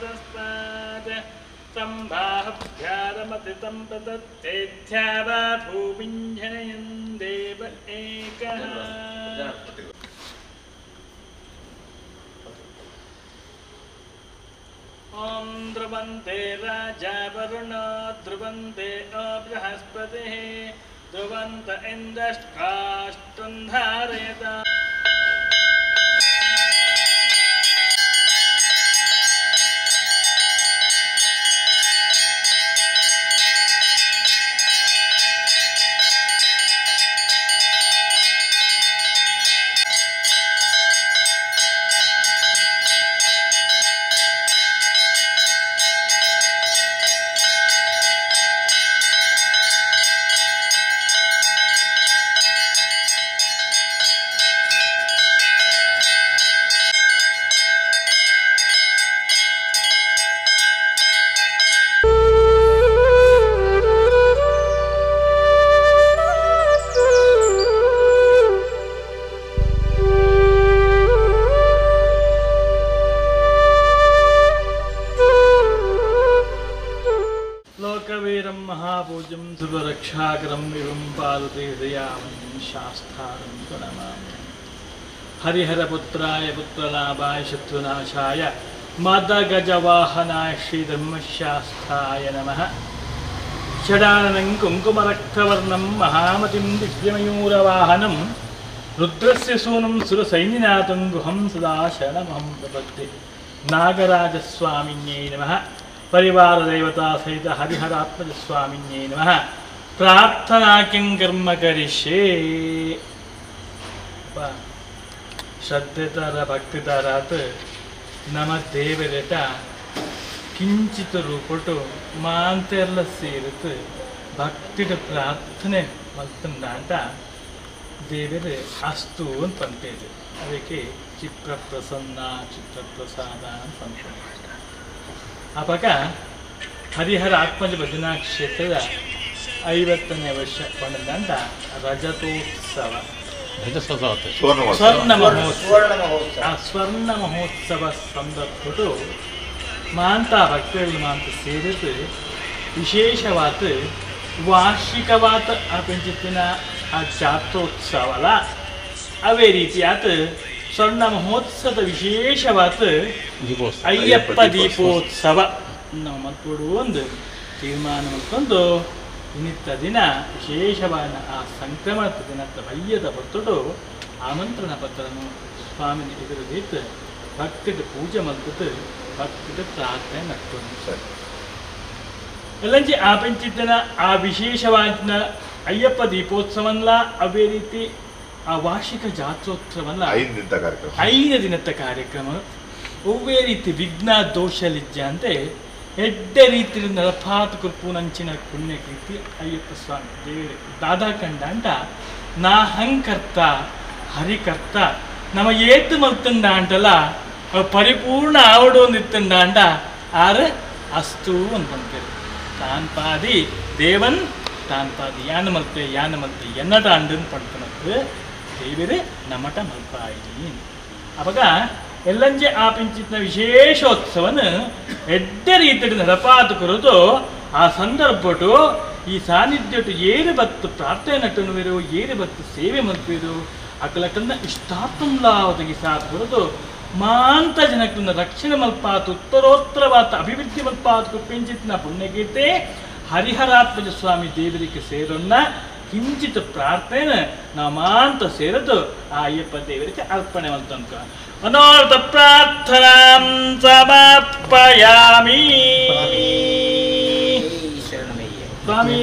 तस्मात् सम्बाहुभ्यारमतितं प्रदत्तेध्या वा भूमिं जनयन् देव एकः. ॐ ध्रुवन्ते राजा वरुणो ध्रुवन्ते बृहस्पतिः ध्रुवन्त इन्द्रष्टाष्टुं धारयत. लोकवीरं महापूज्यं सुरक्षाकरं विभुं पादते हृदयामयं शास्तारं प्रणमामि. हरिहरपुत्राय पुत्रलाभाय शत्रुनाशाय मदगजवाहनाय श्रीधर्मशास्त्राय नमः. षडाननं कुङ्कुमरक्तवर्णं महामतिं दिव्यमयूरवाहनं रुद्रस्य सूनं सुरसैन्यनाथं गुहं सदा शरणमहं प्रपद्ये. नागराजस्वामिन्यै नमः. परिवारदेवता सहित हरिहरात्मजस्वामिन्यै नमः. प्रार्थना किं कर्म करिष्ये. ಶ್ರದ್ಧೆತರ ಭಕ್ತಿದಾರಾತ್ ನಮ್ಮ ದೇವರೇಟ ಕಿಂಚಿತ ರೂಪಟು ಮಾಂತೆಲ್ಲ ಸೇರಿತು ಭಕ್ತಿಡ ಪ್ರಾರ್ಥನೆ ಮಲ್ತಂದಾಂಟ ದೇವರು ಅಸ್ತು ಅಂತ ಪಂಪೇದು. ಅದಕ್ಕೆ ಕ್ಷಿಪ್ರ ಪ್ರಸನ್ನ ಕ್ಷಿಪ್ರ ಪ್ರಸಾದ ಅಂತ ಪಂಪೇದು. ಆವಾಗ ಹರಿಹರ ಆತ್ಮಜ ಭಜನಾ ಕ್ಷೇತ್ರದ 50ನೇ ವರ್ಷ ಕೊಂಡಂತ ರಜತೋತ್ಸವ ಸ್ವರ್ಣ ಮಹೋತ್ಸವ. ಆ ಸ್ವರ್ಣ ಮಹೋತ್ಸವ ಸಂದರ್ಭಟ್ಟು ಮಾಂತ ಭಕ್ತರು ಮಾಂತ ಸೇರಿತು ವಿಶೇಷವಾದ ವಾರ್ಷಿಕವಾದ ಆ ಪಂಚತಿನ ಆ ಜಾತ್ರೋತ್ಸವಲ ಅವೇ ರೀತಿಯಾದ ಸ್ವರ್ಣ ಮಹೋತ್ಸವದ ವಿಶೇಷವಾದ ಅಯ್ಯಪ್ಪ ದೀಪೋತ್ಸವ ನಾವು ಮಲ್ಪಡು ಒಂದು ತೀರ್ಮಾನ ಮಾಡ್ಕೊಂಡು ಇನ್ನಿತ್ತ ದಿನ ವಿಶೇಷವಾದ ಆ ಸಂಕ್ರಮಣದ ದಿನದ ಬಯ್ಯದ ಹೊತ್ತುಡು ಆಮಂತ್ರಣ ಪತ್ರನು ಸ್ವಾಮಿನ ಎದುರು ಭಕ್ತಿದ ಪೂಜೆ ಮಲ್ತದ್ದು ಭಕ್ತಿದ ಪ್ರಾರ್ಥನೆ ನಡ್ಕೊಂಡು ಎಲ್ಲಂಜಿ ಆ ಪಂಚಿತನ ಆ ವಿಶೇಷವಾದ ಅಯ್ಯಪ್ಪ ದೀಪೋತ್ಸವನ್ಲ ಅದೇ ರೀತಿ ಆ ವಾರ್ಷಿಕ ಜಾತ್ರೋತ್ಸವನ್ಲ 5 ದಿನದ ಕಾರ್ಯಕ್ರಮ ಒವ್ವೇ ರೀತಿ ವಿಘ್ನ ದೋಷಲಿಜ್ಜ ಅಂತೆ ಎಡ್ಡೆ ರೀತಿಯಲ್ಲಿ ನಳಪಾತ ಕೃಪುನಂಚಿನ ಪುಣ್ಯಕೀರ್ತಿ ಅಯ್ಯಪ್ಪ ಸ್ವಾಮಿ ದೇವರು ದಾದಾ ಕಂಡ ಅಂತ ನಾ ಹಂಕರ್ತ ಹರಿಕರ್ತ ನಮ್ಮ ಏತು ಮಲ್ತಂಡ ಅಂಟಲ್ಲ ಪರಿಪೂರ್ಣ ಆವಡು ನಿತ್ತಂಡ ಅಂಡ ಆರು ಅಸ್ತು ಅಂತ ಬಂತೇವೆ. ತಾನ್ ಪಾದಿ ದೇವನ್ ತಾನ್ ಪಾದಿ ಯಾನ ಮಲ್ತೆ ಯಾನ ಮಲ್ತೆ ಎನ್ನಟ ಅಂಡನ್ ಪಡ್ತನದ್ದು ದೇವರೇ ನಮಟ ಮಲ್ಪಾಯಿ. ಅವಾಗ ಎಲ್ಲಂಜೆ ಆ ಪಿಂಚಿತ್ನ ವಿಶೇಷೋತ್ಸವನ ಎಡ್ಡೆ ರೀತಿಯಲ್ಲಿ ನಡಪಾತು ಕುರಿತು ಆ ಸಂದರ್ಭಟು ಈ ಸಾನ್ನಿಧ್ಯಟು ಏರು ಬತ್ತು ಪ್ರಾರ್ಥನೆ ನಟ್ಟುನುವಿರು ಏರು ಬತ್ತು ಸೇವೆ ಮಲ್ಪಿರು ಅಕಲಕನ್ನ ಇಷ್ಟಾರ್ಥಂಲಾ ಒದಗಿಸಾತು ಕುರಿತು ಮಾಂತ ಜನಕ್ಕನ್ನ ರಕ್ಷಣೆ ಮಲ್ಪಾತು ಉತ್ತರೋತ್ತರವಾತ ಅಭಿವೃದ್ಧಿ ಮಲ್ಪಾತು ಪಿಂಚಿತ್ನ ಪುಣ್ಯಕೀರ್ತಿ ಹರಿಹರಾತ್ಮಜ ಸ್ವಾಮಿ ದೇವರಿಗೆ ಸೇರೊನ್ನ ಕಿಂಚಿತ್ ಪ್ರಾರ್ಥನೆ ನಾವು ಮಾಂತ ಸೇರದು ಆ ಅಯ್ಯಪ್ಪ ದೇವರಿಗೆ ಅರ್ಪಣೆ ಮಲ್ತಂಕ ಅನರ್ಥ ಪ್ರಾರ್ಥನಾಂ ಸಮರ್ಪಯಾಮಿ. ಸ್ವಾಮಿ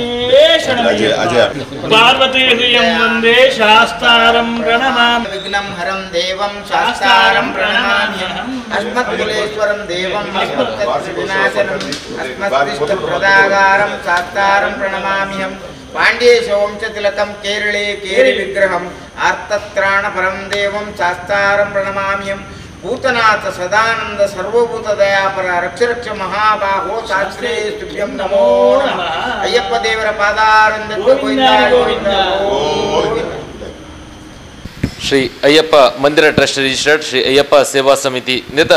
ಪಾರ್ವತಿ ಹೃದಯಂ ವಂದೇ ಶಾಸ್ತಾರಂ ಪ್ರಣಮಾಮಿ. ವಿಘ್ನಂ ಹರಂ ದೇವಂ ಶಾಸ್ತಾರಂ ಪ್ರಣಮಾಮ್ಯಹಂ. ಅಸ್ಮತ್ಕುಲೇಶ್ವರಂ ದೇವಂ ಅಸ್ಮತ್ಕೃತವಿನಾಶನಂ ಅಸ್ಮತ್ಕೃಷ್ಟಪ್ರದಾಗಾರಂ ಶಾಸ್ತಾರಂ ಪ್ರಣಮಾಮ್ಯಹಂ. ಪಾಂಡ್ಯೇಶವಂ ಚ ತಿಲಕಂ ಕೇರಳೇ ಕೇರಿ ವಿಗ್ರಹಂ ಆರ್ತತ್ರಾಣಪರಂ ದೇವಂ ಶಾಸ್ತಾರಂ ಪ್ರಣಮಾಮ್ಯಹಂ. ಭೂತನಾಥ ಸದಾನಂದ ಸರ್ವಭೂತ ದಯಾಪರ ರಕ್ಷ ರಕ್ಷ ಮಹಾಬಾಹೋ ಶಾಸ್ತ್ರೇ ಸ್ತುಭ್ಯಂ ನಮೋ ನಮಃ. ಅಯ್ಯಪ್ಪ ದೇವರ ಪಾದಾರವಿಂದ ಗೋವಿಂದ ಗೋವಿಂದ. ಶ್ರೀ ಅಯ್ಯಪ್ಪ ಮಂದಿರ ಟ್ರಸ್ಟ್ ರಿಜಿಸ್ಟರ್ಡ್ ಶ್ರೀ ಅಯ್ಯಪ್ಪ ಸೇವಾ ಸಮಿತಿ ನೇತ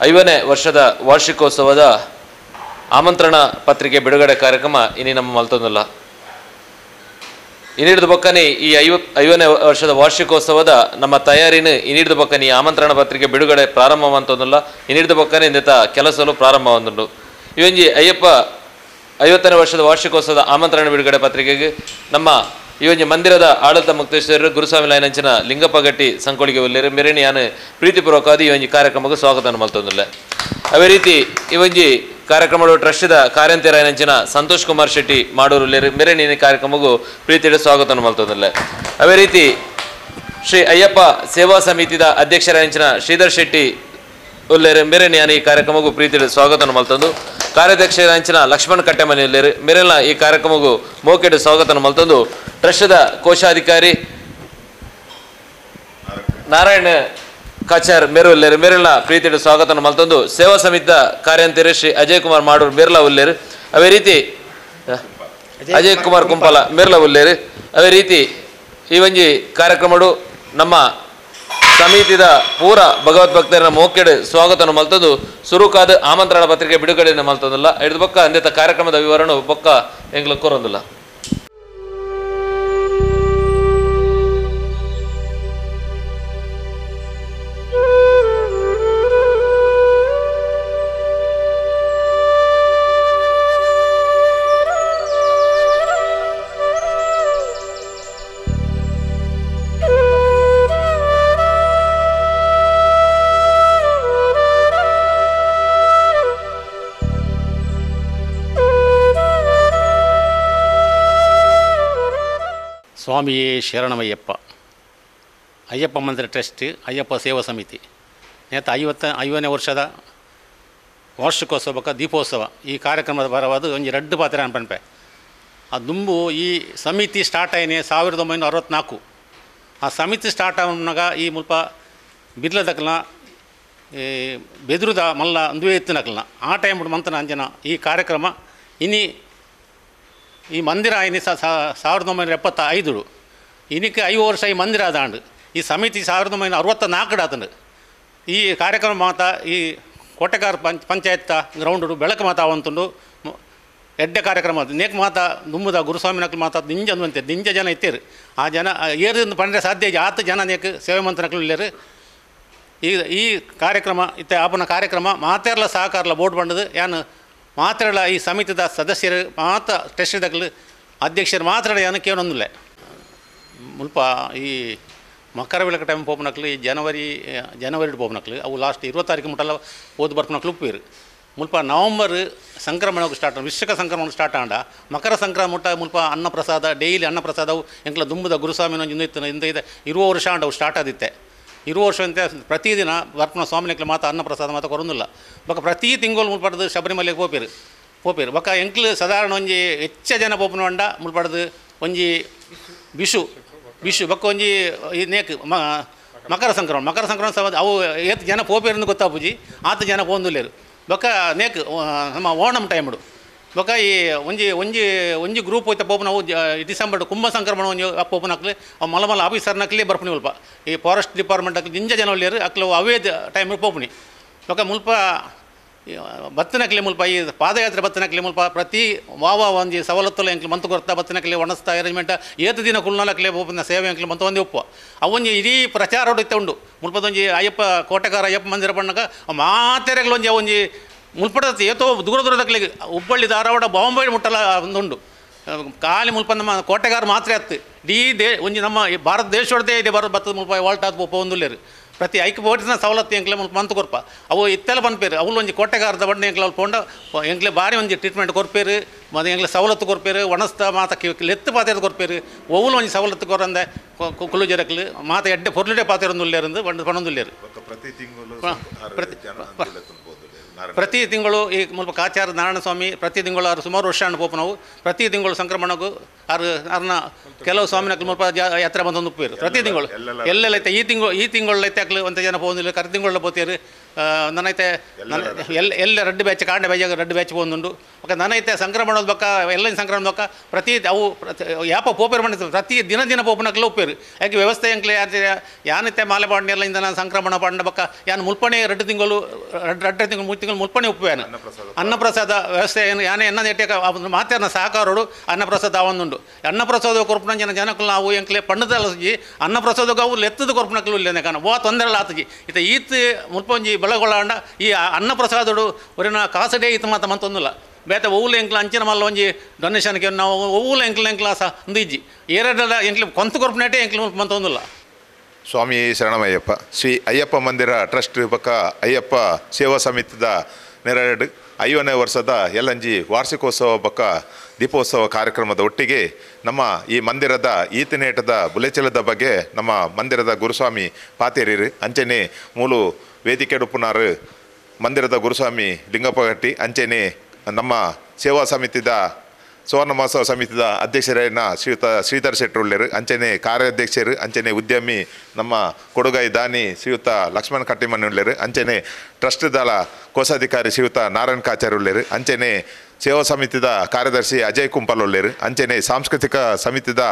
50ನೇ ವರ್ಷದ ವಾರ್ಷಿಕೋತ್ಸವದ ಆಮಂತ್ರಣ ಪತ್ರಿಕೆ ಬಿಡುಗಡೆ ಕಾರ್ಯಕ್ರಮ ಇನಿ ನಮ್ಮ ಮಲ್ತೊಂದುಲ್ಲ. ಇನ್ನಿಡಿದ ಬೊಕ್ಕನೆ ಈ 50ನೇ ವರ್ಷದ ವಾರ್ಷಿಕೋತ್ಸವದ ನಮ್ಮ ತಯಾರಿನ ಇನ್ನಿಡಿದ ಬೊಕ್ಕನೆ ಈ ಆಮಂತ್ರಣ ಪತ್ರಿಕೆ ಬಿಡುಗಡೆ ಪ್ರಾರಂಭ ಅಂತೊಂದುಲ್ಲ. ಇನ್ನಿಡಿದ ಬೊಕ್ಕನೆ ಇಂದಿತ ಕೆಲಸಲು ಪ್ರಾರಂಭ. ಇವಂಜಿ ಅಯ್ಯಪ್ಪ 50ನೇ ವರ್ಷದ ವಾರ್ಷಿಕೋತ್ಸವದ ಆಮಂತ್ರಣ ಬಿಡುಗಡೆ ಪತ್ರಿಕೆಗೆ ನಮ್ಮ ಈ ಒಂಜಿ ಮಂದಿರದ ಆಡಳಿತ ಮುಕ್ತೇಶ್ವರರು ಗುರುಸ್ವಾಮಿ ಲೈನಂಚಿನ ಲಿಂಗಪ್ಪ ಗಟ್ಟಿ ಸಂಕೊಳಿಗೆ ಉಲ್ಲೇರು ಮೆರಣಿಯಾನು ಪ್ರೀತಿಪೂರ್ವಕವಾದ ಈ ಒಂಜಿ ಕಾರ್ಯಕ್ರಮಕ್ಕೆ ಸ್ವಾಗತ ಮಲ್ತೊಂದುಲ್ಲ. ಅದೇ ರೀತಿ ಈ ಒಂಜಿ ಕಾರ್ಯಕ್ರಮದ ಟ್ರಸ್ಟ್ದ ಕಾರ್ಯಂತೆರಾಯನಂಚಿನ ಸಂತೋಷ್ ಕುಮಾರ್ ಶೆಟ್ಟಿ ಮಾಡೂರು ಉಲ್ಲೇರು ಮೆರಣಿನ ಕಾರ್ಯಕ್ರಮಕ್ಕೂ ಪ್ರೀತಿಯ ಸ್ವಾಗತ ಮಲ್ತೊಂದುಲ್ಲ. ಅದೇ ರೀತಿ ಶ್ರೀ ಅಯ್ಯಪ್ಪ ಸೇವಾ ಸಮಿತಿದ ಅಧ್ಯಕ್ಷರಾಯಂಚಿನ ಶ್ರೀಧರ್ ಶೆಟ್ಟಿ ಉಲ್ಲೇರು ಮೆರಣಿಯಾನ ಈ ಕಾರ್ಯಕ್ರಮಕ್ಕೂ ಪ್ರೀತಿಯ ಸ್ವಾಗತ ಮಲ್ತೊಂದು ಕಾರ್ಯಾಧ್ಯಕ್ಷರಾಂಚಿನ ಲಕ್ಷ್ಮಣ್ ಕಟ್ಟೆಮನೆ ಉಲ್ಲೇರು ಮೆರೆಲ್ನ ಈ ಕಾರ್ಯಕ್ರಮಕ್ಕೂ ಮೋಕೆಡ್ ಸ್ವಾಗತ ಮಲ್ತೊಂದು ಟ್ರಸ್ಟ್ದ ಕೋಶಾಧಿಕಾರಿ ನಾರಾಯಣ ಕಾಚಾರ್ ಮೇರು ಉಲ್ಲೇರು ಮೇರೆಲ್ನ ಪ್ರೀತಿಯ ಸ್ವಾಗತ ಮಲ್ತೊಂದು ಸೇವಾ ಸಮಿತಿಯ ಕಾರ್ಯಂತೆರು ಶ್ರೀ ಅಜಯ್ ಕುಮಾರ್ ಮಾಡೂರು ಮೇರ್ಲ ಉಲ್ಲೇರು. ಅದೇ ರೀತಿ ಅಜಯ್ ಕುಮಾರ್ ಕುಂಪಾಲ ಮೇರ್ಲ ಉಲ್ಲೇರು. ಅದೇ ರೀತಿ ಈ ಒಂಜಿ ಕಾರ್ಯಕ್ರಮಡು ನಮ್ಮ ಸಮಿತಿದ ಪೂರ ಭಗವದ್ ಭಕ್ತರ ಮೋಕೆಡ್ ಸ್ವಾಗತ ಮಲ್ತೊಂದು ಸುರುಕಾದ ಆಮಂತ್ರಣ ಪತ್ರಿಕೆ ಬಿಡುಗಡೆ ಮಲ್ತೊಂದಿಲ್ಲ. ಹಿಡಿದು ಬೊಕ್ಕ ಅಂದಿತ ಕಾರ್ಯಕ್ರಮದ ವಿವರಣೆ ಬೊಕ್ಕ ಎಂಗ್ಲ ಕೋರೊಂದಿಲ್ಲ. ಸ್ವಾಮಿಯೇ ಶರಣಮಯ್ಯಪ್ಪ. ಅಯ್ಯಪ್ಪ ಮಂದಿರ ಟ್ರಸ್ಟ್ ಅಯ್ಯಪ್ಪ ಸೇವಾ ಸಮಿತಿ ನೇತ 50ನೇ ವರ್ಷದ ವಾರ್ಷಿಕೋತ್ಸವಕ್ಕೆ ದೀಪೋತ್ಸವ ಈ ಕಾರ್ಯಕ್ರಮದ ಪರವಾದ ಒಂಜಿ ರಡ್ಡು ಪಾತ್ರ ಅನ್ಪನ್ಪೆ. ಆ ದುಂಬು ಈ ಸಮಿತಿ ಸ್ಟಾರ್ಟ್ ಆಯ್ನೆ 1964. ಆ ಸಮಿತಿ ಸ್ಟಾರ್ಟ್ ಆನಾಗ ಈ ಮುಲ್ಪ ಬಿರ್ಲದಕ್ಕಲ್ನ ಈ ಬೆದುರುದ ಮಲ್ಲ ಅಂದುವೇ ಎತ್ತಿನಕಲ್ನ ಆ ಟೈಮ್ ಮಂತನ ಅಂಜನ ಈ ಕಾರ್ಯಕ್ರಮ ಇನಿ ಈ ಮಂದಿರ ಐನಿ 1975 ಇನ್ನಕ್ಕೆ 5 ವರ್ಷ ಈ ಮಂದಿರ ಆದಾಂಡು. ಈ ಸಮಿತಿ 1964 ಆತಂಡು. ಈ ಕಾರ್ಯಕ್ರಮ ಮಾತ ಈ ಕೋಟೆಗಾರ ಪಂಚಾಯತ್ ಗ್ರೌಂಡು ಬೆಳಕು ಮಾತಾ ಅವಂತುಂಡು ಎಡ್ಡೆ ಕಾರ್ಯಕ್ರಮ ಅದು ನೇಕ್ ಮಾತಾ ದುಂಬುದ ಗುರುಸ್ವಾಮಿ ನಕ್ಲು ಮಾತಾ ನಿಂಜ ಅಂದಂತೆ ನಿಂಜ ಜನ ಇತ್ತೇರು. ಆ ಜನ ಏರಿಂದ ಪಂಡ್ರೆ ಸಾಧ್ಯ ಆತ ಜನ ನೇಕ್ ಸೇವೆ ಮಂತನಕ್ಲು ಇಲ್ಲೇರು. ಈ ಈ ಕಾರ್ಯಕ್ರಮ ಇತ್ತೆ ಆಪನ ಕಾರ್ಯಕ್ರಮ ಮಾತೆರ್ಲ ಸಹಕಾರಲ ಬೋರ್ಡ್ ಬಂಡದು ಯಾನು ಮಾತ್ರಲ್ಲ ಈ ಸಮಿತಿದ ಸದಸ್ಯರು ಮಾತ್ರ ಟ್ರಸ್ಟ್ದಕ್ಲು ಅಧ್ಯಕ್ಷರು ಮಾತ್ರ ಯಾನು ಕೇಳೊಂದಿಲ್ಲ. ಮುಲ್ಪ ಈ ಮಕರ ವಿಳಕ ಟೈಮ್ ಪೋಪನಕ್ಲು ಈ ಜನವರಿ ಪೋಪನಕ್ಲು ಅವು ಲಾಸ್ಟ್ 20 ತಾರೀಕು ಮುಟ್ಟಲ್ಲ ಓದು ಬರ್ಪನಕ್ಲು ಉಪ್ಪೀರು. ಮುಲ್ಪ ನವಂಬರ್ ಸಂಕ್ರಮಣಕ್ಕೆ ಸ್ಟಾರ್ಟ್ ವಿಶ್ವಕ ಸಂಕ್ರಮಣ ಸ್ಟಾರ್ಟ್ ಆಂಡ ಮಕರ ಸಂಕ್ರಮಣ ಮುಟ್ಟ ಮುಲ್ಪ ಅನ್ನಪ್ರಸಾದ ಡೈಲಿ ಅನ್ನಪ್ರಸಾದವು ಎಂಕ್ಲ ದುಂಬುದ ಗುರುಸ್ವಾಮಿನ ಇಂದು ಇತ್ತು ಇಂದ ಇದೆ 20 ವರ್ಷ ಆಂಡ ಅವು ಸ್ಟಾರ್ಟ್ ಆದಿತ್ತೆ. 20 ವರ್ಷ ಅಂತ ಪ್ರತಿದಿನ ಬರ್ಪನ ಸ್ವಾಮಿನಕ್ಲು ಮಾತ್ರ ಅನ್ನಪ್ರಸಾದ ಮಾತ್ರ ಕೊರೊಂದಿಲ್ಲ. ಬೊಕ್ಕ ಪ್ರತಿ ತಿಂಗಳು ಮುಲ್ಪಡ್ದು ಶಬರಿಮಲೆಗೆ ಪೋಪೇರು ಪೋಪೇರು. ಬೊಕ್ಕ ಎಂಕ್ಲು ಸಾಧಾರಣ ಒಂಜಿ ಹೆಚ್ಚ ಜನ ಪೋಪನ వంಡ ಮುಲ್ಪಡ್ದು ಒಂಜಿ ಬಿಷು ಬಿಷು ಬೊಕ್ಕ ಒಂಜಿ ಈ ನೇಕ್ ಮಕರ ಸಂಕ್ರಮಣ ಮಕರ ಸಂಕ್ರಮಣ ಸಮ ಅವು ಏತ್ ಜನ ಪೋಪೇರಂದು ಗೊತ್ತಾಪುಜಿ ಆತ ಜನ ಪೋಂದುಲ್ಲೇರು. ಬೊಕ್ಕ ನೇಕ್ ನಮ್ಮ ಓಣಂ ಟೈಮ್ಡು ಬೊಕ್ಕ ಈ ಒಂಜಿ ಒಂಜಿ ಒಂಜಿ ಗ್ರೂಪ್ ಹೋಯ್ತ ಪೋಪನ ಅವು ಡಿಸೆಂಬರ್ ಕುಂಭ ಸಂಕ್ರಮಣ ಒಂಜಿ ಪೋಪನಕ್ಲೆ ಅವು ಮಲ್ಲ ಮಲ್ಲ ಆಫೀಸರ್ನಕ್ಲೆ ಬರ್ಪುನಿ ಮುಲ್ಪ ಈ ಫಾರೆಸ್ಟ್ ಡಿಪಾರ್ಟ್ಮೆಂಟ್ ಅಕ್ಲು ನಿಂಜ ಜನ ಒಳ್ಳೆಯರು ಅಕ್ಲು ಅವೇ ಟೈಮ್ ಪೋಪುನಿ. ಬೊಕ್ಕ ಮುಲ್ಪ ಬತ್ತನಕ್ಲೆ ಮುಲ್ಪ ಈ ಪಾದಯಾತ್ರೆ ಬತ್ತನಕ್ಲೆ ಮುಲ್ಪ ಪ್ರತಿ ವಾವ ಒಂಜಿ ಸವಲತ್ತುಲ ಎಂಕ್ಲು ಮಂತು ಕೊರ್ತ ಬತ್ತನಕ್ಲೆ ಒಣಸ್ತ ಅರೇಂಜ್ಮೆಂಟ್ ಏತು ದಿನ ಕುಲ್ನಲಕ್ಲೆ ಪೋಪುನ ಸೇವೆ ಎಂಕ್ಲು ಮಂತು ಒಂದೇ ಉಪ್ಪು ಅವೊಂಜಿ ಇಡೀ ಪ್ರಚಾರ ಇತ್ತ ಉಂಡು. ಮುಲ್ಪದೊಂಜಿ ಅಯ್ಯಪ್ಪ ಕೋಟೆಗಾರ ಅಯ್ಯಪ್ಪ ಮಂದಿರ ಬಣ್ಣಕ ಮಾತೆರೆಗ್ಲ ಒಂಜಿ ಒಂಜಿ ಮುಲ್ಪಡ ಏತೋ ದೂರ ದೂರದಕ್ಲಿಗೆ ಹುಬ್ಬಳ್ಳಿ ಧಾರವಾಡ ಬಾಂಬೆ ಮುಟ್ಟಲ ಒಂದುಂಡು. ಖಾಲಿ ಮುಲ್ಪ ನಮ್ಮ ಕೋಟೆಗಾರ ಮಾತ್ರ ಅತ್ತು ಇಡೀ they ಒಂಜಿ ನಮ್ಮ ಭಾರತ ದೇಶದೊಡದೆ ಇದೆ ಭಾರತ ಬತ್ತದ ಮುಲ್ಪ ವಾಲ್ಟ್ ಆದ ಪೋಪ ಒಂದುಲ್ಲೇರು ಪ್ರತಿ ಐಕ್ ಬೋಟಿನ ಸವಲತ್ತು ಎಂಕ್ಲೆ ಮುಲ್ಪ ಮಂತು ಕೊರ್ಪ ಅವು ಇತ್ತೆಲ್ಲ ಪನ್ಪೇರು ಅವಳು ಒಂಜಿ ಕೋಟೆಗಾರದ ಬಣ್ಣ ಎಂಕ್ಲೆ ಅವ್ಳು ಪೋಂಡ ಎಂಕ್ಲೆ ಭಾರಿ ಒಂಜಿ ಟ್ರೀಟ್ಮೆಂಟ್ ಕೊರ್ಪೇರು ಮತ್ತು ಎಂಕ್ಲೆ ಸವಲತ್ತು ಕೊರ್ಪೇರು ಒಣಸ್ತ ಮಾತ ಲೆತ್ತು ಪಾತೇರು ಕೊರ್ಪೇರು ಒವ್ಲು ಒಂಜಿ ಸವಲತ್ತು ಕೊರಂದೆ ಕುಲ್ಲು ಜರಕ್ಲು ಮಾತ ಎಡ್ಡೆ ಪೊರ್ಲುಡೆ ಪಾತೇರೊಂದುಲ್ಲೇರಂದು ಬಂದು ಪಣೊಂದುಲ್ಲೇರು. ಪ್ರತಿ ತಿಂಗಳು ಈ ಮುಲ್ಪ ಕಾಚಾರ ನಾರಾಯಣ ಸ್ವಾಮಿ ಪ್ರತಿ ತಿಂಗಳು ಆರು ಸುಮಾರು ವರ್ಷ ಪೋಪು ನಾವು ಪ್ರತಿ ತಿಂಗಳು ಸಂಕ್ರಮಣಕ್ಕೂ ಆರು ಅರ್ನ ಕೆಲವು ಸ್ವಾಮಿನಕ್ಲು ಮುಲ್ಪ ಯಾತ್ರೆ ಬಂದೊಂದು ಉಪ್ಪೇರು ಪ್ರತಿ ತಿಂಗಳು ಎಲ್ಲೆಲ್ಲ ಐತೆ. ಈ ತಿಂಗಳು ಐತೆ ಅಕ್ಲು ಒಂತ ಜನ ಪೋಂದಿಲ್ಲ, ಕರೆ ತಿಂಗಳ ಪೋತೇರು. ನನೈತೆ ಎಲ್ಲ ಎಲ್ಲ ರಡ್ಡು ಬ್ಯಾಚ್ ಕಾಂಡೆ ಬ್ಯಾಚ್ ರಡ್ಡು ಬ್ಯಾಚ್ ಪೋಂದುಂಡು. ಬೊಕ್ಕ ನನೈತೆ ಸಂಕ್ರಮಣದ ಬೊಕ್ಕ ಎಲ್ಲ ಸಂಕ್ರಮಣದ ಬೊಕ್ಕ ಪ್ರತಿ ಅವು ಯಾಪ ಪೋಪೇರು ಮಾಡಿದ್ರು ಪ್ರತಿ ದಿನ ದಿನ ಪೋಪನಕ್ಲು ಉಪ್ಪೇರು. ಯಾಕೆ ವ್ಯವಸ್ಥೆ ಎಂಕ್ಲೆ ಯಾನೈತೆ ಮಾಲೆ ಪಾಂಡೆ ಇಂದ ನಾನು ಸಂಕ್ರಮಣ ಪಾಂಡ ಬೊಕ್ಕ ಯಾನ್ ಮುಲ್ಪಣೆ 2 ತಿಂಗಳು 2 ತಿಂಗಳು 3 ತಿಂಗಳು ಮುಲ್ಪಣೆ ಉಪ್ಪೇನು ಅನ್ನಪ್ರಸಾದ ವ್ಯವಸ್ಥೆ ಏನು ಯಾನೆ ಎನ್ನ ನೆಟ್ಟೆ ಮಾತೇನ ಸಹಕಾರೋಡು ಅನ್ನಪ್ರಸಾದ ಒಂದುಂಡು. ಅನ್ನಪ್ರಸಾದ ಕೊರ್ಪುನ ಜನ ಜನಕ್ಕೂ ನಾವು ಎಂಕ್ಲೆ ಪಣ್ಣದಲ್ಲ ಸುಜಿ ಅನ್ನಪ್ರಸಾದಕ್ಕೆ ಅವು ಲೆತ್ತದ ಕೊರ್ಪುನಕ್ಲು ಇಲ್ಲ ಕಾರಣ ಓ ತೊಂದರೆ ಆತಜಿ ಇತ್ತ ಈತ್ ಮುಲ್ಪೊಂಜಿ ಬೆಳಗೊಳ್ಳಾಂಡ ಈ ಅನ್ನಪ್ರಸಾದಡು ಒರಿನ ಕಾಸಡೇ ಈತ ಮಾತ ಮಂತೊಂದಿಲ್ಲ. ಬೇತೆ ಒವ್ಲು ಎಂಕ್ಲ ಅಂಚಿನ ಮಲ್ಲ ಒಂಜಿ ಡೊನೇಷನ್ಗೆ ನಾವು ಒವ್ಲು ಎಂಕ್ಲ ಎಂಕ್ಲ ಸಹ ಒಂದು ಇಜ್ಜಿ ಏರಡ ಎಂಕ್ಲು ಕೊಂತು ಕೊರ್ಪುನೇಟೆ ಎಂಕ್ಲು ಮಂತೊಂದಿಲ್ಲ. ಸ್ವಾಮಿ ಶರಣಮಯ್ಯಪ್ಪ. ಶ್ರೀ ಅಯ್ಯಪ್ಪ ಮಂದಿರ ಟ್ರಸ್ಟ್ ಬೊಕ್ಕ ಅಯ್ಯಪ್ಪ ಸೇವಾ ಸಮಿತಿದ ನೆರಡು 50ನೇ ವರ್ಷದ ಎಲ್ಲಂಜಿ ವಾರ್ಷಿಕೋತ್ಸವ ಬೊಕ್ಕ ದೀಪೋತ್ಸವ ಕಾರ್ಯಕ್ರಮದ ಒಟ್ಟಿಗೆ ನಮ್ಮ ಈ ಮಂದಿರದ ಈತನೇಟದ ಬುಲೆಚಲದ ಬಗ್ಗೆ ನಮ್ಮ ಮಂದಿರದ ಗುರುಸ್ವಾಮಿ ಪಾತೇರಿರು ಅಂಚನೆ ಮೂಲು ವೇದಿಕೆ ಉಪ್ಪುನಾರು ಮಂದಿರದ ಗುರುಸ್ವಾಮಿ ಲಿಂಗಪ್ಪ ಗಟ್ಟಿ ಅಂಚನೆ ನಮ್ಮ ಸೇವಾ ಸಮಿತಿದ ಸುವರ್ಣ ಮಹೋತ್ಸವ ಸಮಿತಿದ ಅಧ್ಯಕ್ಷರಾಯನ ಶ್ರೀಯುತ ಶ್ರೀಧರ್ ಶೆಟ್ಟರುಳ್ಳರು ಅಂಚನೆ ಕಾರ್ಯಾಧ್ಯಕ್ಷರು ಅಂಚನೆ ಉದ್ಯಮಿ ನಮ್ಮ ಕೊಡುಗೈ ದಾನಿ ಶ್ರೀಯುತ ಲಕ್ಷ್ಮಣ್ ಕಟ್ಟಿಮನ್ನುಳ್ಳರು ಅಂಚನೆ ಟ್ರಸ್ಟ್ ದಳ ಕೋಶಾಧಿಕಾರಿ ಶ್ರೀಯುತ ನಾರಾಯಣ್ ಕಾಚಾರ್ಯುಳ್ಳರು ಅಂಚನೆ ಸೇವಾ ಸಮಿತಿದ ಕಾರ್ಯದರ್ಶಿ ಅಜಯ್ ಕುಂಪಲ್ ಉಳ್ಳೇರು ಅಂಚನೆ ಸಾಂಸ್ಕೃತಿಕ ಸಮಿತಿದ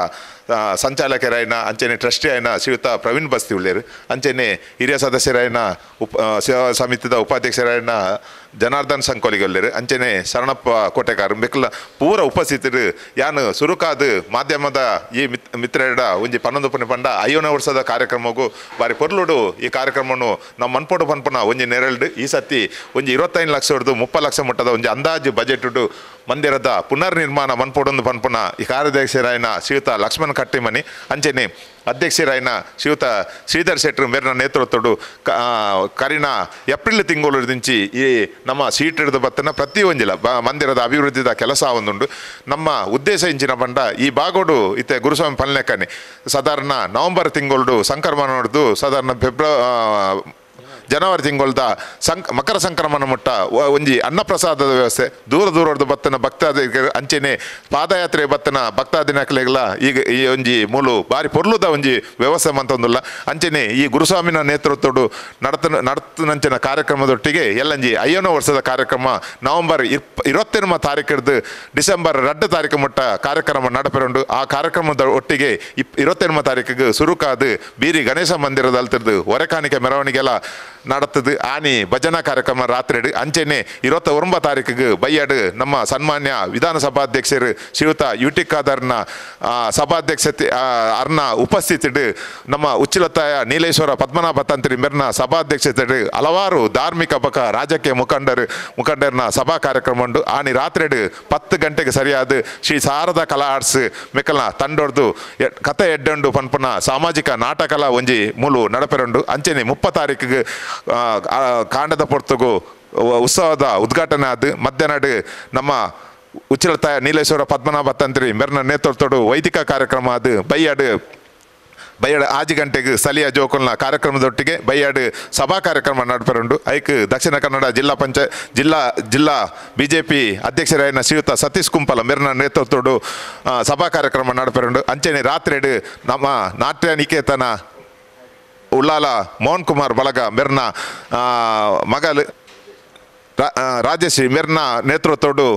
ಸಂಚಾಲಕರಾಯನ ಅಂಚನೆ ಟ್ರಸ್ಟಿ ಆಯನ ಶ್ರೀಯುತ ಪ್ರವೀಣ್ ಬಸ್ತಿ ಉಳ್ಳೇರು ಅಂಚನೆ ಹಿರಿಯ ಸದಸ್ಯರಾಯನ ಸೇವಾ ಸಮಿತಿದ ಉಪಾಧ್ಯಕ್ಷರಾಯನ ಜನಾರ್ದನ್ ಸಂಕೋಲಿಗೆ ಉಳ್ಳೇರು ಅಂಚನೆ ಶರಣಪ್ಪ ಕೋಟೆಕಾರ ಮೆಕ್ಲ ಪೂರ ಉಪಸ್ಥಿತರು. ಯಾನು ಸುರುಕಾದ ಮಾಧ್ಯಮದ ಈ ಮಿತ್ರರ ಒಂಜಿ 11 ಪುಣೆ ಪಂಡ 50ನೇ ವರ್ಷದ ಕಾರ್ಯಕ್ರಮಕ್ಕೂ ಬಾರಿ ಪೊರ್ಲುಡು ಈ ಕಾರ್ಯಕ್ರಮವನ್ನು ನಮ್ಮ ಮನ್ಪೋಡು ಪನ್ಪುನ ಒಂಜಿ ನೆರಳು ಈ ಸತಿ ಒಂಜಿ 25 ಲಕ್ಷ ಹಿಡಿದು 30 ಲಕ್ಷ ಮಟ್ಟದ ಒಂಜಿ ಅಂದಾಜು ಬಜೆಟ್ ಮಂದಿರದ ಪುನರ್ನಿರ್ಮಾಣ ಮನ್ಪೋಡೊಂದು ಪನ್ಪುನ ಈ ಕಾರ್ಯದರ್ಶಿರಾಯನ ಶ್ರೀಯುತ ಲಕ್ಷ್ಮಣ್ ಕಟ್ಟಿಮನಿ ಅಂಚನೆ ಅಧ್ಯಕ್ಷರಾಯನ ಶ್ರೀಯುತ ಶ್ರೀಧರ್ ಶೆಟ್ಟರು ಮೇರಿನ ನೇತೃತ್ವಡು ಕರಿನ ಏಪ್ರಿಲ್ ತಿಂಗಳು ದಿಂಚಿ ಈ ನಮ್ಮ ಸೀಟ್ ಹಿಡಿದು ಬತ್ತನ ಪ್ರತಿ ಒಂಜಿಲ ಮಂದಿರದ ಅಭಿವೃದ್ಧಿದ ಕೆಲಸ ಒಂದುಂಡು. ನಮ್ಮ ಉದ್ದೇಶ ಇಂಚಿನ ಬಂಡ ಈ ಬಾಗೋಡು ಇತ್ತೆ ಗುರುಸ್ವಾಮಿ ಪಲ್ಲೆಕ್ಕನೆ ಸಾಧಾರಣ ನವಂಬರ್ ತಿಂಗಳು ಸಂಕ್ರಮಣ ಹೊಡೆದು ಸಾಧಾರಣ ಜನವರಿ ತಿಂಗಳದ ಮಕರ ಸಂಕ್ರಮಣ ಮುಟ್ಟ ಒಂಜಿ ಅನ್ನಪ್ರಸಾದದ ವ್ಯವಸ್ಥೆ ದೂರ ದೂರದ ಬತ್ತನ ಭಕ್ತಾದಿ ಅಂಚೆನೆ ಪಾದಯಾತ್ರೆ ಬತ್ತನ ಭಕ್ತಾದಿನಕ್ಲೆಗ್ಲ ಈಗ ಈ ಒಂಜಿ ಮೂಲು ಬಾರಿ ಪೊರ್ಲುದ ಒಂಜಿ ವ್ಯವಸ್ಥೆ ಮಂತೊಂದುಲ್ಲ. ಅಂಚೆನೆ ಈ ಗುರುಸ್ವಾಮಿನ ನೇತೃತ್ವಡು ನಡತನಂಚಿನ ಕಾರ್ಯಕ್ರಮದೊಟ್ಟಿಗೆ ಎಲ್ಲಂಜಿ 50ನೇ ವರ್ಷದ ಕಾರ್ಯಕ್ರಮ ನವಂಬರ್ 28 ತಾರೀಕಿಡ್ದು ಡಿಸೆಂಬರ್ 2 ತಾರೀಕು ಮುಟ್ಟ ಕಾರ್ಯಕ್ರಮ ನಡಪೆರುಂಡು. ಆ ಕಾರ್ಯಕ್ರಮದ ಒಟ್ಟಿಗೆ 28 ತಾರೀಕಿಗೆ ಸುರುಕಾದು ಬೀರಿ ಗಣೇಶ ಮಂದಿರದ ಅಲ್ತಿರ್ದು ಹೊರೆಕಾಣಿಕೆ ಮೆರವಣಿಗೆಲ್ಲ நடத்துது. ಆನಿ ಭಜನಾ ಕಾರ್ಯಕ್ರಮ ರಾತ್ರಿ ಅಂಚೆನೆ 29 ತಾರೀಕಿಗೆ ಬೈಯಾಡು ನಮ್ಮ ಸನ್ಮಾನ್ಯ ವಿಧಾನಸಭಾಧ್ಯಕ್ಷರು ಶ್ರೀಯುತ ಯು ಟಿ ಖಾದರ್ನ ಸಭಾಧ್ಯಕ್ಷತೆ ಅರ್ನ ಉಪಸ್ಥಿತಿಡು ನಮ್ಮ ಉಚ್ಚಿಲತ್ತಾಯ ನೀಲೇಶ್ವರ ಪದ್ಮನಾಭ ತಂತ್ರಿ ಮೆರ್ನ ಸಭಾಧ್ಯಕ್ಷತೆ ಹಲವಾರು ಧಾರ್ಮಿಕ ಬಕ ರಾಜಕೀಯ ಮುಖಂಡರನ್ನ ಸಭಾ ಕಾರ್ಯಕ್ರಮ ಉಂಡು. ಆನಿ ರಾತ್ರಿ 10 ಗಂಟೆಗೆ ಸರಿಯಾದ ಶ್ರೀ ಶಾರದಾ ಕಲಾ ಆರ್ಟ್ಸ್ ಮೆಕ್ಕಲ್ನ ತಂಡೊಡ್ದು ಕತೆ ಎಡ್ಡಂಡು ಪನ್ಪುನ ಸಾಮಾಜಿಕ ನಾಟಕಲ ಒಂಜಿ ಮೂಲು ನಡಪೆರುಂಡು. ಅಂಚೆನೆ 30 ತಾರೀಕಿಗೆ ಕಾಂಡದ ಪೊರ್ತುಗು ಉತ್ಸವದ ಉದ್ಘಾಟನೆ ಆದ ಮಧ್ಯಾಹ್ನ ನಮ್ಮ ಉಚ್ಚಿಲತ್ತಾಯ ನೀಲೇಶ್ವರ ಪದ್ಮನಾಭ ತಂತ್ರಿ ಮೆರ್ನ ನೇತೃತ್ವಡು ವೈದಿಕ ಕಾರ್ಯಕ್ರಮ ಅದು ಬೈಯಾಡು ಬೈಯಾಡು 5 ಗಂಟೆಗೆ ಸ್ಥಳೀಯ ಜೋಕುಲ್ನ ಕಾರ್ಯಕ್ರಮದೊಟ್ಟಿಗೆ ಬೈಯಾಡು ಸಭಾ ಕಾರ್ಯಕ್ರಮ ನಡಪೆರುಂಡು. ಐಕ್ ದಕ್ಷಿಣ ಕನ್ನಡ ಜಿಲ್ಲಾ ಪಂಚಾಯತ್ ಜಿಲ್ಲಾ ಬಿಜೆಪಿ ಅಧ್ಯಕ್ಷರಾಯನ ಶ್ರೀಯುತ ಸತೀಶ್ ಕುಂಪಲ ಮೆರ್ನ ನೇತೃತ್ವಡು ಸಭಾ ಕಾರ್ಯಕ್ರಮ ನಡಪೆರುಂಡು. ಅಂಚೆನೆ ರಾತ್ರಿ ನಮ್ಮ ನಾಟ್ಯ ನಿಕೇತನ ಉಳ್ಳಾಲ ಮೋಹನ್ ಕುಮಾರ್ ಬಲಗ ಮೆರ್ನ ಮಗಲ್ ರಾಜಶ್ರೀ ಮೆರ್ನ ನೇತೃತ್ವಡು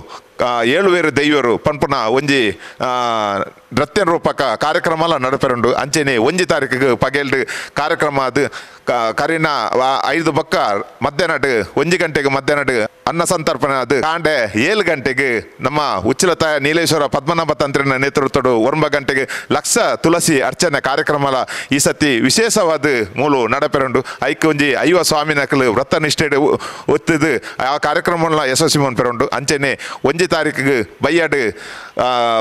ಏಳುವೇರು ದೈವರು ಪನ್ಪುನ ಒಂಜಿ ನೃತ್ಯ ರೂಪಕ ಕಾರ್ಯಕ್ರಮಲ ನಡಪೆರುಂಡು. ಅಂಚೆನೆ 1 ತಾರೀಕಿಗೆ ಪಗೆಲ್ಡು ಕಾರ್ಯಕ್ರಮ ಅದು ಕರಿನ 5 ಬೊಕ್ಕ ಮಧ್ಯಾಹ್ನ 1 ಗಂಟೆಗೆ ಮಧ್ಯಾಹ್ನ ಅನ್ನ ಸಂತರ್ಪಣೆ ಅದು ಕಾಂಡೆ 7 ಗಂಟೆಗೆ ನಮ್ಮ ಉಚ್ಚಿಲತಾಯ ನೀಲೇಶ್ವರ ಪದ್ಮನಾಭ ತಂತ್ರಿನ ನೇತೃತ್ವಡು 9 ಗಂಟೆಗೆ ಲಕ್ಷ ತುಳಸಿ ಅರ್ಚನೆ ಕಾರ್ಯಕ್ರಮಲ ಈ ಸತಿ ವಿಶೇಷವಾದ ಮೂಲು ನಡಪೆರುಂಡು. ಐಕ್ ಒಂಜಿ 50 ಸ್ವಾಮಿನಕಲು ವ್ರತ ನಿಷ್ಠೆ ಒತ್ತಿದು ಆ ಕಾರ್ಯಕ್ರಮಲ ಯಶಸ್ವಿ ಮನ್ಪೆರುಂಡು. ಅಂಚೆನೆ 1 ತಾರೀಕಿಗೆ ಬೈಯಾಡು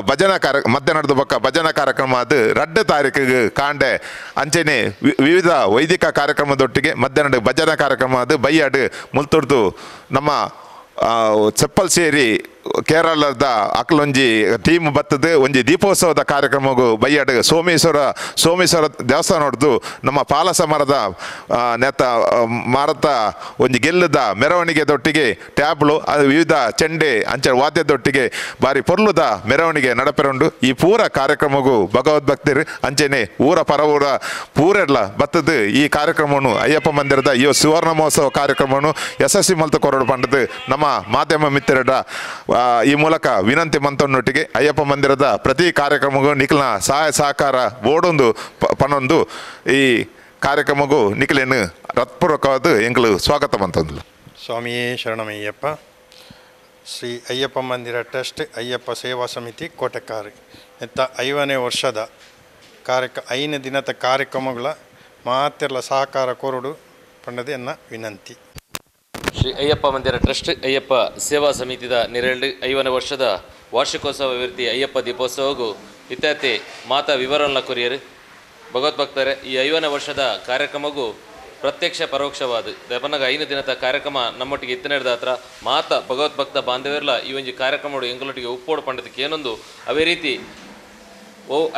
ಭಜನಾ ಕಾರ್ಯ ಮಧ್ಯಾಹ್ನದ ಬೊಕ್ಕ ಭಜನಾ ಕಾರ್ಯಕ್ರಮ ಅದು 2 ತಾರೀಕಿಗೆ ಕಾಂಡೆ ಅಂಚೆನೆ ವಿವಿಧ ವೈದಿಕ ಕಾರ್ಯಕ್ರಮದೊಟ್ಟಿಗೆ ಮಧ್ಯಾಹ್ನ ಭಜನಾ ಕಾರ್ಯಕ್ರಮ ಅದು ಬೈಯಾಡು ಮುಲ್ತುರ್ದು ನಮ್ಮ ಚಪ್ಪಲ್ ಸೇರಿ ಕೇರಳದ ಅಕ್ಲೊಂಜಿ ಟೀಮ್ ಬತ್ತದು ಒಂಜಿ ದೀಪೋತ್ಸವದ ಕಾರ್ಯಕ್ರಮಗೂ ಬಯ್ಯಾಡು ಸೋಮೇಶ್ವರ ಸೋಮೇಶ್ವರ ದೇವಸ್ಥಾನ ಹೊಡೆದು ನಮ್ಮ ಪಾಲಸಮರದ ನೇತ ಮಾರತ ಒಂಜಿ ಗೆಲ್ಲದ ಮೆರವಣಿಗೆ ದೊಟ್ಟಿಗೆ ಟ್ಯಾಬ್ಲು ಅದು ವಿವಿಧ ಚೆಂಡೆ ಅಂಚ ವಾದ್ಯದೊಟ್ಟಿಗೆ ಬಾರಿ ಪೊರ್ಲುದ ಮೆರವಣಿಗೆ ನಡಪೆರುಂಡು. ಈ ಪೂರ ಕಾರ್ಯಕ್ರಮಗೂ ಭಗವದ್ಭಕ್ತರು ಅಂಚೆನೆ ಊರ ಪರವೂರ ಪೂರೆಡ್ಲ ಬತ್ತದು ಈ ಕಾರ್ಯಕ್ರಮವನ್ನು ಅಯ್ಯಪ್ಪ ಮಂದಿರದ ಈ ಸುವರ್ಣ ಮಹೋತ್ಸವ ಕಾರ್ಯಕ್ರಮವನ್ನು ಯಶಸ್ವಿ ಮಲ್ತು ಕೊರಡು ಪಂಡದು ನಮ್ಮ ಮಾಧ್ಯಮ ಮಿತ್ರರ ಈ ಮೂಲಕ ವಿನಂತಿ ಮಂತೊನ್ನೊಟ್ಟಿಗೆ ಅಯ್ಯಪ್ಪ ಮಂದಿರದ ಪ್ರತಿ ಕಾರ್ಯಕ್ರಮಕ್ಕೂ ನಿಖಿಲ್ನ ಸಹಾಯ ಸಹಕಾರ ಬೋರ್ಡೊಂದು ಪನೊಂದು ಈ ಕಾರ್ಯಕ್ರಮಕ್ಕೂ ನಿಖಿಲೇನು ಹೃತ್ಪೂರ್ವಕವಾದ ಎಂಗಳು ಸ್ವಾಗತ ಮಂತೊಂದು. ಸ್ವಾಮಿಯೇ ಶರಣಮಯ್ಯಪ್ಪ. ಶ್ರೀ ಅಯ್ಯಪ್ಪ ಮಂದಿರ ಟ್ರಸ್ಟ್ ಅಯ್ಯಪ್ಪ ಸೇವಾ ಸಮಿತಿ ಕೋಟೆಕಾರಿ ಎತ್ತ 50ನೇ ವರ್ಷದ 5 ದಿನದ ಕಾರ್ಯಕ್ರಮಗಳ ಮಾತೆಲ್ಲ ಸಹಕಾರ ಕೋರುಡು ಪಂಡದೆ ಎನ್ನ ವಿನಂತಿ. ಶ್ರೀ ಅಯ್ಯಪ್ಪ ಮಂದಿರ ಟ್ರಸ್ಟ್ ಅಯ್ಯಪ್ಪ ಸೇವಾ ಸಮಿತಿದ ನಿರೆಳ್ಳಿ 50ನೇ ವರ್ಷದ ವಾರ್ಷಿಕೋತ್ಸವ ಅಭಿವೃದ್ಧಿ ಅಯ್ಯಪ್ಪ ದೀಪೋತ್ಸವಗೂ ಇತ್ಯಾದಿ ಮಾತಾ ವಿವರಣ ಕೊರಿಯರು ಭಗವದ್ಭಕ್ತರೆ. ಈ 50ನೇ ವರ್ಷದ ಕಾರ್ಯಕ್ರಮಗೂ ಪ್ರತ್ಯಕ್ಷ ಪರೋಕ್ಷವಾದ ದಪನಗ 5 ದಿನದ ಕಾರ್ಯಕ್ರಮ ನಮ್ಮೊಟ್ಟಿಗೆ ಇತ್ತನೆಡ್ದ ಹತ್ರ ಮಾತಾ ಭಗವದ್ಭಕ್ತ ಬಾಂಧವ್ಯರ್ಲ ಈ ಒಂಜಿ ಕಾರ್ಯಕ್ರಮ ಎಂಗಳೊಟ್ಟಿಗೆ ಉಪ್ಪೋಡು ಪಂಡದಕ್ಕೆ ಏನೊಂದು ಅವೇ ರೀತಿ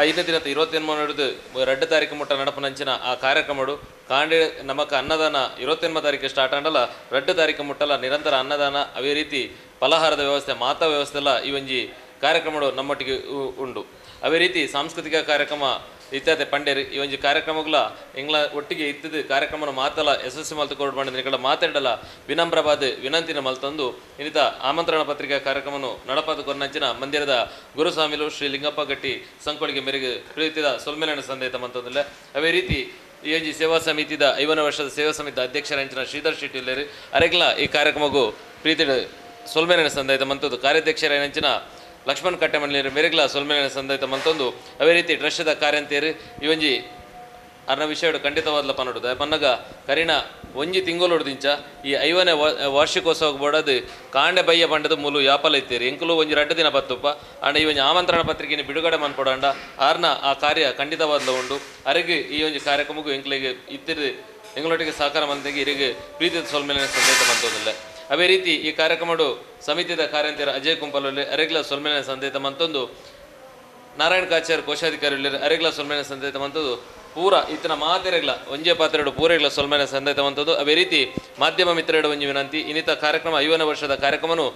5ನೇ ದಿನದ 28 ಹಿಡಿದು 2 ತಾರೀಕು ಮುಟ್ಟ ನಡಪನಂಚಿನ ಆ ಕಾರ್ಯಕ್ರಮಡು ಕಾಂಡೆ ನಮಕ ಅನ್ನದಾನ 28 ತಾರೀಕು ಸ್ಟಾರ್ಟ್ ಆಂಡಲ 2 ತಾರೀಕು ಮುಟ್ಟಲ ನಿರಂತರ ಅನ್ನದಾನ ಅವೇ ರೀತಿ ಫಲಹಾರದ ವ್ಯವಸ್ಥೆ ಮಾತಾ ವ್ಯವಸ್ಥೆ ಎಲ್ಲ ಈ ಒಂಜಿ ಕಾರ್ಯಕ್ರಮಡು ನಮ್ಮೊಟ್ಟಿಗೆ ಉಂಡು. ಅವೇ ರೀತಿ ಸಾಂಸ್ಕೃತಿಕ ಕಾರ್ಯಕ್ರಮ ಇತ್ಯಾದಿ ಪಂಡೇರಿ ಈ ಒಂಜಿ ಕಾರ್ಯಕ್ರಮಗಳ ಎಂಗ್ಲ ಒಟ್ಟಿಗೆ ಇತ್ತಿದ್ದು ಕಾರ್ಯಕ್ರಮನ ಮಾತಲ್ಲ ಯಶಸ್ವಿ ಮಲ್ತು ಕೊರಡು ಮಾಡಿದ ನಿಕಲ ಮಾತಾಡಲ್ಲ ವಿನಮ್ರವಾದ ವಿನಂತಿನ ಮಲ್ತಂದು ಇನ್ನಿತ ಆಮಂತ್ರಣ ಪತ್ರಿಕಾ ಕಾರ್ಯಕ್ರಮವನ್ನು ನಡಪಾದ ಕೊನ್ನಂಚಿನ ಮಂದಿರದ ಗುರುಸ್ವಾಮಿಲು ಶ್ರೀ ಲಿಂಗಪ್ಪ ಗಟ್ಟಿ ಸಂಕೊಳಿಗೆ ಮೇರೆಗೆ ಪ್ರೀತಿದ ಸೊಲ್ಮೆಲನ ಸಂದೇತ ಮಂತಂದಿಲ್ಲ. ಅದೇ ರೀತಿ ಈ ಒಂಜಿ ಸೇವಾ ಸಮಿತಿದ 50ನೇ ವರ್ಷದ ಸೇವಾ ಸಮಿತಿದ ಅಧ್ಯಕ್ಷರಂಚಿನ ಶ್ರೀಧರ್ ಶೆಟ್ಟಿ ಇಲ್ಲೇರಿ ಅರೆಗ್ಲ ಈ ಕಾರ್ಯಕ್ರಮಕ್ಕೂ ಪ್ರೀತಿ ಸೊಲ್ಮೆಲನ ಸಂದೇತ ಮಂತದ್ದು ಕಾರ್ಯಾಧ್ಯಕ್ಷರಂಚಿನ ಲಕ್ಷ್ಮಣ್ ಕಟ್ಟೆಮಣ್ಣಿಯರು ಮೇರೆಗ್ಲ ಸೊಲ್ಮೆಲನ ಸಂದೈತ ಮಂತೊಂದು ಅವೇ ರೀತಿ ಟ್ರಸ್ಟದ ಕಾರ್ಯಂತೇರು ಈ ಒಂಜಿ ಅರ್ನ ವಿಷಯಡು ಖಂಡಿತವಾದ್ಲ ಪನ್ನಡು ಪನ್ನಗ ಕರಿಣ ಒಂಜಿ ತಿಂಗಳೊಡ್ದಿಂಚ ಈ 50ನೇ ವಾರ್ಷಿಕೋತ್ಸವ ಬೋಡದು ಕಾಂಡೆ ಬಯ್ಯ ಪಂಡದ ಮೂಲು ಯಾಪಲ ಇತ್ತೀರಿ ಎಂಕುಲು ಒಂಜಿ 2 ದಿನ ಬತ್ತುಪ್ಪ ಅಂಡ ಈ ಒಂಜಿ ಆಮಂತ್ರಣ ಪತ್ರಿಕೆನ ಬಿಡುಗಡೆ ಮನ್ಪೊಡಂಡ ಆರ್ನ ಆ ಕಾರ್ಯ ಖಂಡಿತವಾದ್ಲ ಉಂಡು. ಅರೆಗೆ ಈ ಒಂಜಿ ಕಾರ್ಯಕ್ರಮಕ್ಕೂ ಎಂಕ್ಲಿಗೆ ಇತ್ತಿರು ಎಂಗಳೊಟ್ಟಿಗೆ ಸಹಕಾರ ಮಂತಿಗೆ ಇರಿಗೆ ಪ್ರೀತಿಯ ಸೊಲ್ಮೆಲನ ಸಂದೇತ ಮಂತೊಂದಿಲ್ಲ. ಅದೇ ರೀತಿ ಈ ಕಾರ್ಯಕ್ರಮಡು ಸಮಿತಿದ ಕಾರ್ಯಂತರ ಅಜಯ್ ಕುಂಪಲಲ್ಲಿ ಅರೆಗ್ಲ ಸೊಲ್ಮೆಲನ ಸಂದೇತ ಮಂತೊಂದು ನಾರಾಯಣ ಕಾಚಾರ್ ಕೋಶಾಧಿಕಾರಿ ಅರೆಗ್ಲ ಸೊಲ್ಮೆಲನ ಸಂದೇತ ಮಂತದ್ದು ಪೂರ ಇತನ ಮಾತೆರೆಗ್ಲ ಒಂಜೆ ಪಾತ್ರೆಡು ಪೂರೆಗ್ಲ ಸೊಲ್ಮೆಲನ ಸಂದೇತ ಮಂತದ್ದು. ಅದೇ ರೀತಿ ಮಾಧ್ಯಮ ಮಿತ್ರರು ಒಂಜಿ ವಿನಂತಿ ಇನ್ನಿತ ಕಾರ್ಯಕ್ರಮ 50ನೇ ವರ್ಷದ ಕಾರ್ಯಕ್ರಮನು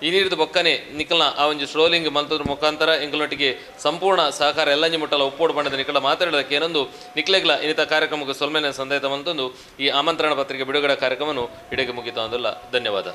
ಈ ನೀರಿದ ಬೊಕ್ಕನೆ ನಿಖಲ್ನ ಆ ಒಂಜಿ ಸ್ಟ್ರೋಲಿಂಗ್ ಮಂತದ ಮುಖಾಂತರ ಎಂಗಳೊಟ್ಟಿಗೆ ಸಂಪೂರ್ಣ ಸಹಕಾರ ಎಲ್ಲಂಜಿ ಮುಟ್ಟಲ ಒಪ್ಪೋಡು ಬಣ್ಣದ ನಿಖಲ ಮಾತಾಡೋದಕ್ಕೆ ಏನೊಂದು ನಿಖಲೆಗ್ಲ ಇನ್ನಿತ ಕಾರ್ಯಕ್ರಮಕ್ಕೆ ಸೊಲ್ಮೆಲನ ಸಂದೇತ ಮಂತೊಂದು ಈ ಆಮಂತ್ರಣ ಪತ್ರಿಕೆ ಬಿಡುಗಡೆ ಕಾರ್ಯಕ್ರಮವನ್ನು ಇಡೆಗೆ ಮುಗಿತಾ ಒಂದಲ್ಲ. ಧನ್ಯವಾದ.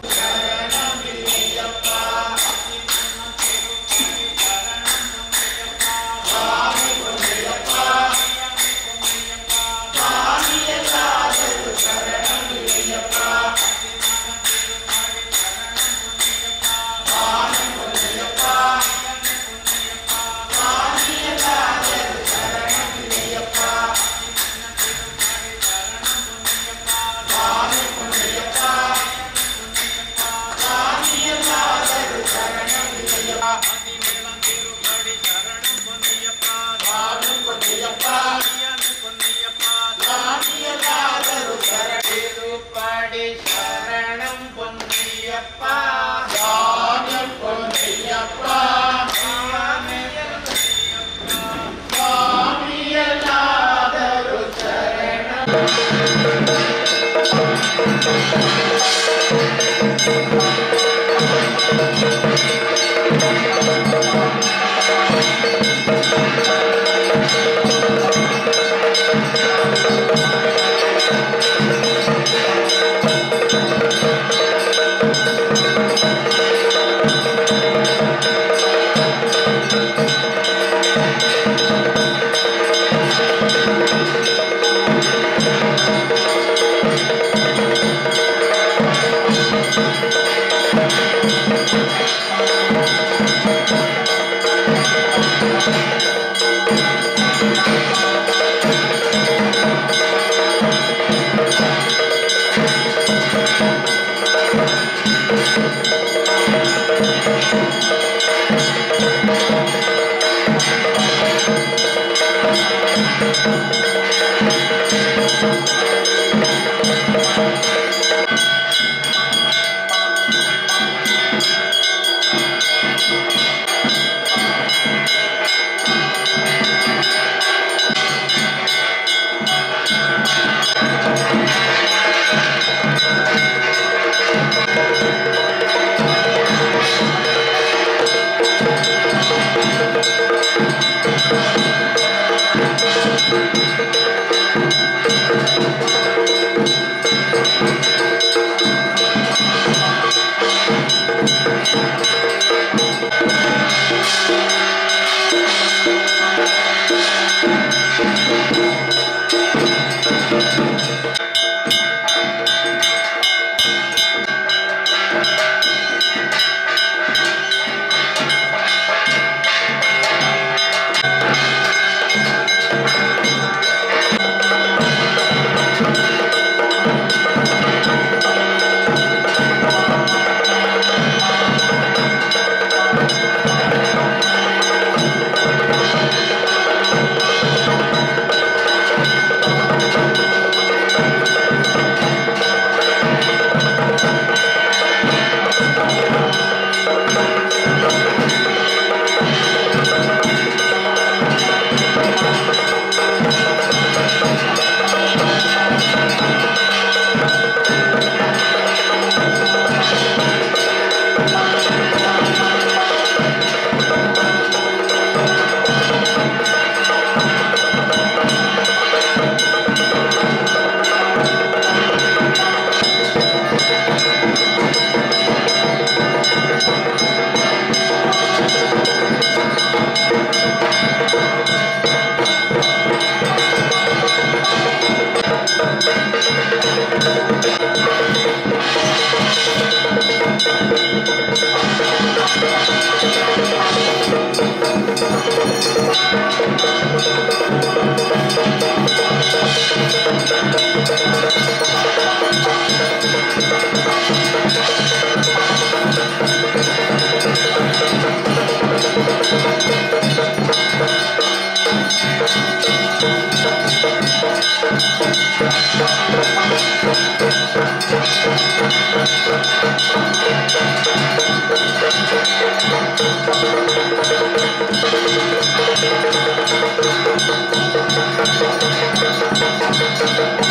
Thank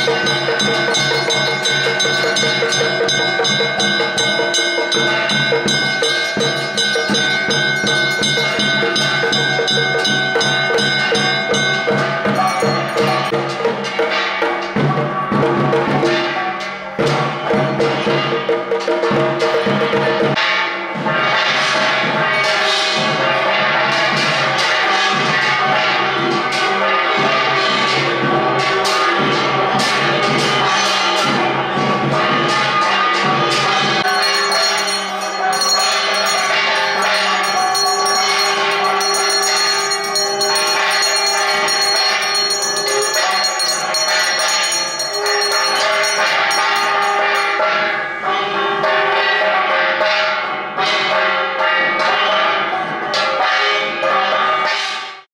you.